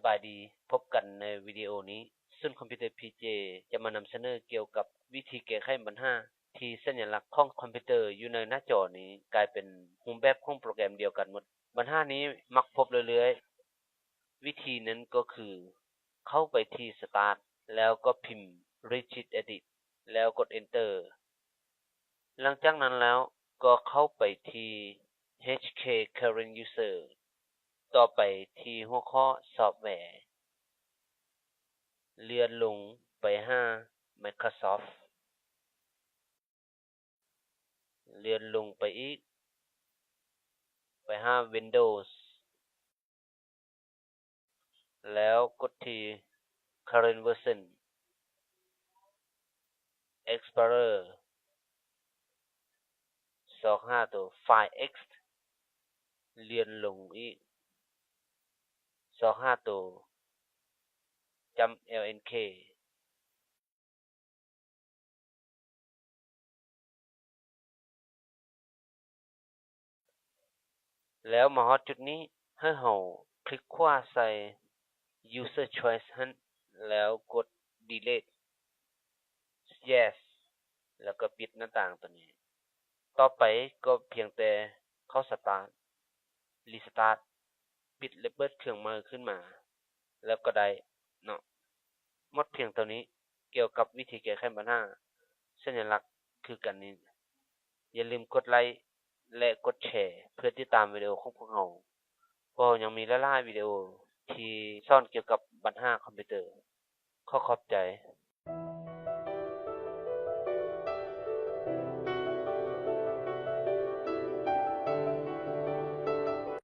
ບາຍດີ, ພົບກັນໃນວິດີໂອນີ້ ສູນຄອມພິວເຕີ ພີເຈ ຈະມານຳສະເໜີກ່ຽວກັບວິທີແກ້ໄຂບັນຫາທີ່ສັນຍາລັກຂອງຄອມພິວເຕີຢູ່ໃນໜ້າຈໍນີ້ກາຍເປັນຮູບແບບຂອງໂປຣແກຣມດຽວກັນໝົດ. ບັນຫານີ້ມັກພົບເລື້ອຍໆ. ວິທີນັ້ນກໍຄື ເຂົ້າໄປທີ່ Start ແລ້ວກໍພິມ Registry Edit ແລ້ວກົດ Enter. ຫຼັງຈາກນັ້ນແລ້ວກໍເຂົ້າໄປທີ່ ເອດເຄ Current User ຕໍ່ໄປທີ່ຫົວຂໍ້ Software ເລື່ອນລົງໄປຫາ Microsoft ເລື່ອນລົງໄປອີກ ໄປຫາ Windows ແລ້ວກົດທີ່ Current Version Explorer ຊອກຫາໂຕ File X ເລື່ອນລົງອີກ ຊອກຫາໂຕ Jump L N K ແລ້ວມາຮອດຈຸດນີ້ ໃຫ້ເຮົາຄລິກຂວາໃສ່ User Choice ຫັ້ນ ແລ້ວກົດ Delete Yes ແລ້ວກໍປິດໜ້າຕ່າງໂຕນີ້. ຕໍ່ໄປກໍພຽງແຕ່ເຂົ້າ Start Restart ປິດ ແລະ ເປີດເຄື່ອງໃໝ່ຂຶ້ນມາ ແລ້ວກໍໄດ້ເນາະ. ໝົດພຽງເທົ່ານີ້ ກ່ຽວກັບວິທີແກ້ໄຂບັນຫາສັນຍາລັກຄືກັນນີ້. ຢ່າລືມກົດໄລ້ ແລະ ກົດແຊ ເພື່ອຕິດຕາມວິດີໂອຂອງພວກເຮົາ. ພວກເຮົາຍັງມີຫຼາຍໆວິດີໂອທີ່ສອນກ່ຽວກັບບັນຫາຄອມພິວເຕີ. ຂໍຂອບໃຈ.